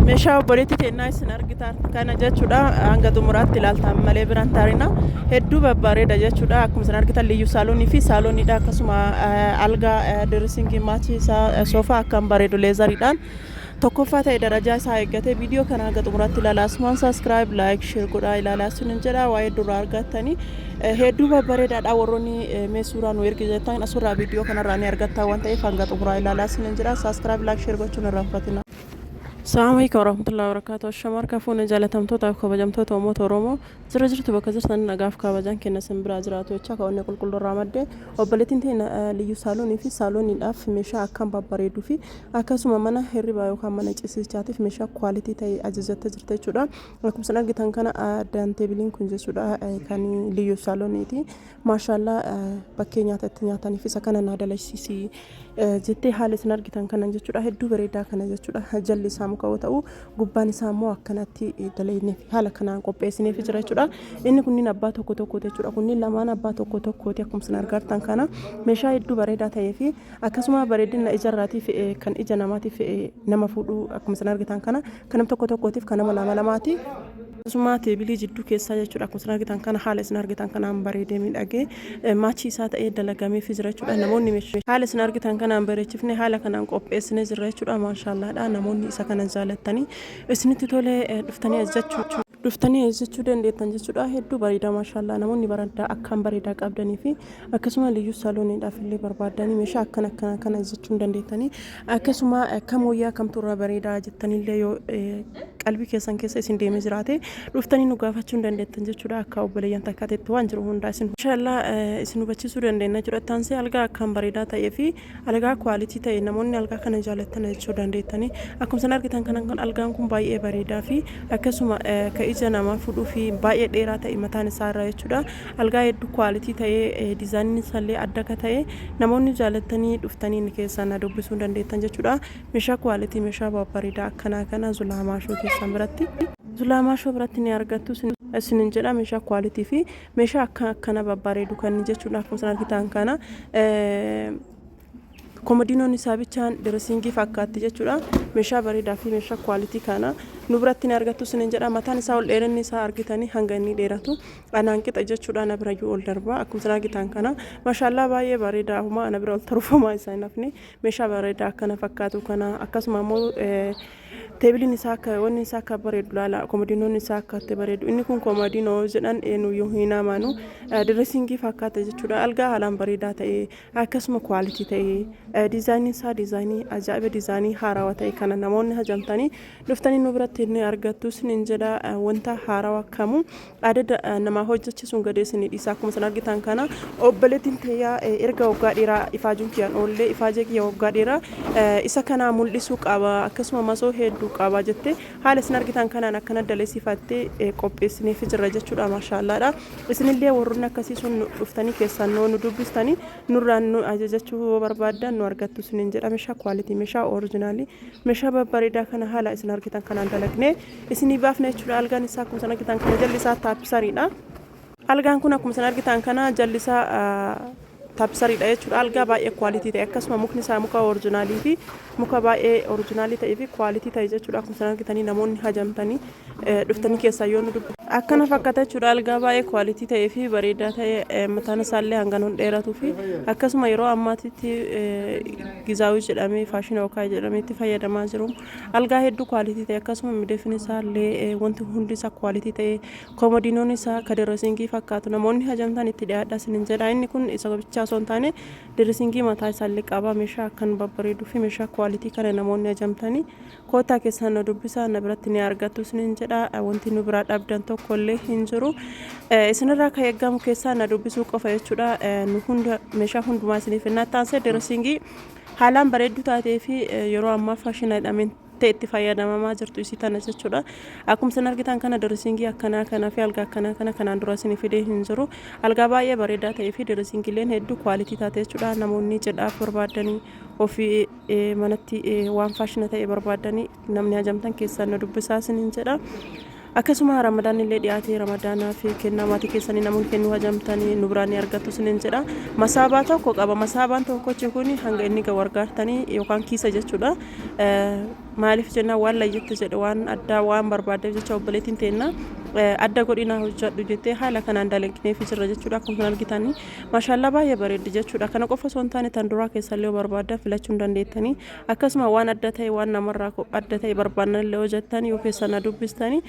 Meeshaa obboleettii teennaa isin argitan kana jechuudha, hanga xumuraatti ilaaltan malee biraan taarina, hedduu babbareeda jechuudha. Akkuma isin argitan liyyuu saaloonii fi saalooniidha, akkasuma algaa, dressing, match isaa, soofaa akkaan bareedu leatheriidhaan tokkoffaa ta'e darajaa isaa eeggatee. Viidiyoo kana hanga xumuraatti ilaalaa, asumaan subscribe, like, share godhaa ilaalaa isinin jedha. Waa'ee duraa argattanii hedduu babbareedaadha. Warroonni mee suuraa nu ergi jettan asurraa viidiyoo kanarraa ni argattaa waan ta'eef hanga xumuraa ilaalaa isinin jedha. Subscribe, like, share gochuun irraanfatina. Assalamu alaikum warahmatullahi wabarakatuh. Ashama harka fuune, jaalatamtoota fi kabajamtoota uummata Oromoo jira jirtu, bakka jirtan nagaaf kabajaan kenna isin biraa jiraatu jecha kaa'onni qulqulluu irraa maddee. Obboleettiin teenya liyyuu saaloonii fi saalooniidhaaf meeshaa akkaan babbareeduu fi akkasuma mana hirribaa yookaan mana ciisichaatiif meeshaa quality ta'e ajajattee jirti jechuudha. Akkuma isin argitan kana dining tableiin kun jechuudha kan liyyuu saalooniiti. Maashaallaa, bakkee nyaata itti nyaataniif isa kana naa dalagsiisi jettee haala isin argitan kanan jechuudha. Hedduu bareedaa kana jechuudha. Jalli isaa muka yoo ta'u, gubbaan isaa immoo akkanatti dalagnee fi haala kanaan qopheessineef jira jechuudha. Inni kunniin abbaa tokko tokkooti jechuudha. Kunniin lamaan abbaa tokko tokkooti. Akkuma isin argartan kana meeshaa hedduu bareedaa ta'ee fi akkasuma bareedina ijarraatiif kan ija namaatiif nama fuudhu. Akkuma isin argitan kana kan nama tokko tokkootiif kan nama lama lamaati. Akkasuma table jidduu keessaa jechuudha. Akkuma isin argitan kana haala isin argitan kanaan bareedee miidhagee match isaa ta'ee dalagameef jira jechuudha. Namoonni haala isin argitan kanaan bareechifne, haala kanaan qopheessinee jirra jechuudha. Maashaallaadha. Namoonni isa kana jaalattanii isinitti tolee dhuftanii ajajachuu dandeettan jechuudha. Hedduu bareeda, maashaallaa. Namoonni barandaa akkaan bareedaa qabdanii fi akkasuma liyyuu saalooniidhaaf illee barbaadanii meeshaa akkana akkana kana ajajachuu hin dandeettanii. Akkasuma kam wayyaa, kamtu irra bareedaa jettanillee yoo qalbii keessan keessa isin deemee jiraate, dhuftanii nu gaafachuu hin dandeettan jechuudha. Akka obboleeyyan takkaatitti waan jiru hundaa isin inshallah isin hubachiisuu dandeenya jechuudha. Taansee algaa akkaan bareedaa ta'ee fi algaa quality ta'e, namoonni algaa kana jaallattan jechuu dandeettanii. Akkuma isin argitan kana algaan kun baay'ee bareedaa fi akkasuma ka ija namaa fudhuu fi baay'ee dheeraa ta'e mataan isaa irraa jechuudha. Algaa hedduu quality ta'ee, designiin isaallee adda akka ta'e, namoonni jaalattanii dhuftanii inni keessaa na dubbisuu dandeettan jechuudha. Meeshaa quality, meeshaa babbareedaa akkanaa kana Zulaamaa Show keessan biratti, Zulaamaa Show biratti ni argattu isinin jedha. Meeshaa quality fi meeshaa akka akkana babbareedu kan jechuudha. Akkuma isin argitan kana komodiinoon isaa bichaan dressing fakkaatti jechuudha. Meeshaa bareedaa fi meeshaa quality kana nu biratti ni argattu isinin jedha. Mataan isaa ol dheerinni isaa argitanii hanga inni dheeratu anaan qixa jechuudha. Ana birayyuu ol darba. Akkuma isin argitan kana maashaallaa, baay'ee bareedaa. Humaa ana bira ol taruufamaa isaa hin hafne. Meeshaa bareedaa akkana fakkaatu kana, akkasuma immoo tableiin isaa akka wanni isaa akka bareedu laala. Komodiinoon isaa akka itti bareedu. Inni kun komodiinoo jedhan eenyuyyuu hin amanu, dressing fakkaata jechuudha. Algaa haalaan bareedaa ta'e, akkasuma quality ta'e, designiin isaa design ajaa'iba, design haarawaa ta'e kana namoonni hajamtanii dhuftanii nu biratti ni argattu isinin jedha. Wanta haarawaa kamuu adada namaa hojjechiisuun gadee isinii dhiisa. Akkuma isin argitan kana obboleettiin teeyyaa erga waggaa dheeraa ifaajuun kiyyaan oollee, ifaajee kiyya waggaa dheeraa isa kanaa mul'isuu qaba, akkasuma masoo hedduu qaba jette, haala isin argitan kanaan akkana daleessifattee qopheessineef jirra jechuudha. Maashaallaadha. Isinillee warroonni akkasii sun dhuftanii keessaan nu dubbistanii nurraan nu ajajachuu yoo barbaaddan nu argattu isiniin jedha. Meeshaa quality, meeshaa original, meeshaa babbareedaa kana haala isin argitan kanaan dalagnee isinii baafna jechuudha. Algaan isaa akkuma isin argitan kana jalli isaa taappisariidha. Algaan kun akkuma isin argitan kana jalli isaa taappisariidha jechuudha. Algaa baay'ee quality ta'e, akkasuma mukni isaa muka original fi muka baay'ee original ta'ee fi quality ta'e jechuudha. Akkuma isin argitanii namoonni hajamtanii dhuftanii keessaa yoo nu dubbisu. Akkana fakkaata jechuudha. Algaa baay'ee quality ta'ee fi bareedaa ta'e, mataan isaallee hanga nun dheeratuu fi akkasuma yeroo ammaatitti gizaawii jedhamee faashina yookaan jedhamee itti fayyadamaa jiru. Algaa hedduu quality ta'e, akkasuma mideefni isaallee wanti hundi isaa quality ta'e, komodiinoon isaa ka dressing fakkaatu, namoonni hajamtan itti dhiyaadha isinin jedha. Inni kun isa bichaa osoo hin taane dressing mataa isaallee qaba. Meeshaa akkan babbareeduu fi meeshaa quality kana namoonni hajamtanii kootaa keessan na dubbisaa, na biratti ni argattu isinin jedha. Wanti nu biraa dhabdan tokko illee hin jiru. Isinirraa kan eeggamu keessaa na dubbisuu qofa jechuudha. Nu hunda meeshaa hundumaa isiniif hin taansee dressing haalaan bareedduu taatee fi yeroo ammaa faashina jedhameen ta'e itti fayyadamamaa jirtu isii tana jechuudha. Akkuma isin argitan kana dressing akkanaa kanaa fi algaa akkanaa kana kanaan dura isin fidee hin jiru. Algaa baay'ee bareedaa ta'ee fi dressingiileen hedduu quality taate jechuudha. Namoonni cidhaaf barbaadanii, ofii manatti waan faashina ta'e barbaadanii, namni hajamtan keessaan na dubbisaa isiniin jedha. Akkasuma Ramadaan illee dhiyaatee Ramadaanaa fi kennaa maatii keessanii namoonni kennuu hajamtanii nu biraa ni argattu isiniin jedha. Masaabaa tokko qaba. Masaabaan tokkochi kun hanga inni gahu argaartanii yookaan kiisa jechuudha. Maaliif jennaan waan layyatti jedhe waan addaa waan barbaaddeef jecha obboleettiin teenna adda godhinaa hojjedhu jettee haala kanaan dalagneefi jirra jechuudha. Akkuma argitanii maashaallaa baay'ee bareeddi jechuudha. Kana qofa osoo hin taane tan duraa keessallee yoo barbaaddan filachuu hin dandeettanii. Akkasuma waan adda ta'e waan namarraa adda ta'e barbaannan illee hojjettan yoo keessan na dubbistanii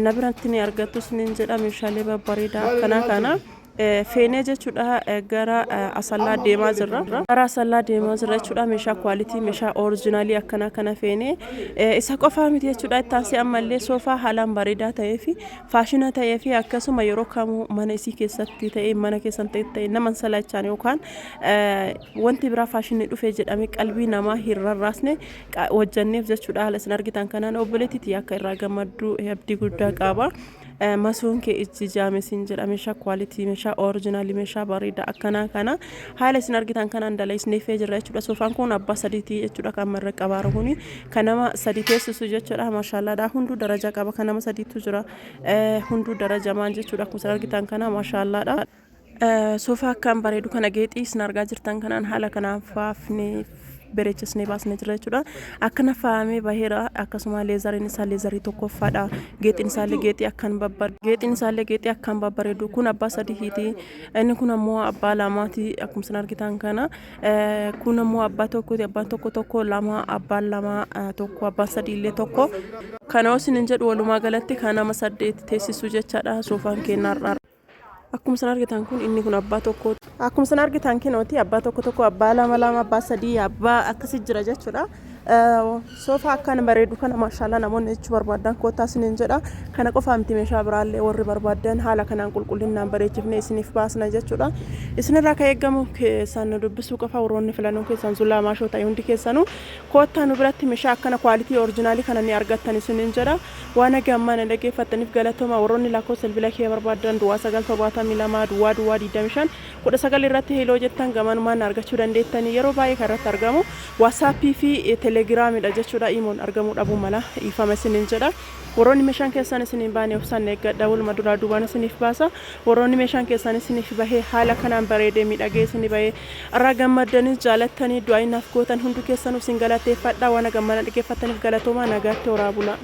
na biratti ni argattu isiniin jedha. Meeshaalee babbareedaa akkanaa kana feenee jechuudha gara Asallaa deemaa jirra. Gara Asallaa deemaa jirra jechuudha. Meeshaa quality, meeshaa originalii akkanaa kana feenee isa qofaa miti jechuudha. Itti aansee ammallee soofaa haalaan bareedaa ta'ee fi faashina ta'ee fi akkasuma yeroo kamuu mana isii keessatti ta'ee mana keessan ta'e ta'e nama hin salaachaan yookaan wanti biraa faashinni dhufe jedhamee qalbii namaa hin rarraasne hojjanneef jechuudha. Haala isin argitan kanaan obboleettii tiyya akka irraa gammaddu abdii guddaa qaba. Masoon kee ijji jaame siin jedha. Meeshaa quality, meeshaa original, meeshaa bareedaa akkanaa kana haala isin argitan kanaan dalaysneefee jirra jechuudha. Soofaan kun abbaa sadiitii jechuudha. Kan marra qabaaru kuni kan nama sadi teessisu jechuudha. Maashaallaadha, hunduu daraja qaba. Kan nama sadiitu jira, hunduu darajamaan jechuudha. Akkuma isin argitan kana maashaallaadha. Soofaa akkaan bareedu kana geexii isin argaa jirtan kanaan haala kanaan faafnee bareechisnee baasnee jira jechuudha. Akkana faayamee baheera. Akkasuma leezariin isaa leezarii tokkoffaadha. Geexiin isaallee geexii akkaan babbareedu. Geexiin isaallee geexii akkaan babbareedu. Kun abbaa sadiiti. Inni kun ammoo abbaa lamaati. Akkuma isin argitan kana. Kun ammoo abbaa tokkooti. Abbaan tokko tokko lama, abbaan lama tokko, abbaan sadii illee tokko. Kana isin hin jedhu, walumaa galatti kan nama saddeet teessisu jechaadha. Soofaan keenya har'aa. Akkuma isin argitan kun inni kun abbaa tokko. Akkuma isin argitan kinooti abbaa tokko tokko, abbaa lama lama, abbaa sadii, abbaa akkasi jira jechuudha. Soofaa akkaan bareedu kana maashaallah namoonni jechuu barbaadan koottaa isiniin jedha. Kana qofaa miti, meeshaa biraallee warri barbaadan haala kanaan qulqullinnaan bareechifnee isiniif baasna jechuudha. Isinirraa kan eegamu keessan nu dubbisuu qofa. Warroonni filannoon keessan Zulaa Maashoo ta'e hundi keessanuu koottaa, nu biratti meeshaa akkana quality originalii kana ni argattan isiniin jedha. Waan haga ammaa na dhaggeeffattaniif galatooma. Warroonni lakkoofsa bilbila kiyya barbaaddan 0972 00 25 19 irratti hello jettan gamanumaan na argachuu dandeettanii. Yeroo baay'ee kan irratti argamu WhatsAppii fi Telegramidha jechuudha. Imoon argamuu dhabuu mala, dhiifama isiniin jedha. Warroonni meeshaan keessan isiniin baane obsaan eeggadha. Waluma duraa duubaan isiniif baasa. Warroonni meeshaan keessan isiniif bahee haala kanaan bareedee miidhagee isinii bahee irraa gammaddanii jaalattanii du'aa inaaf gootan hundi keessanuu isin galateeffadha. Waan haga ammaa na dhaggeeffattaniif galatooma, nagaatti horaa bulaa.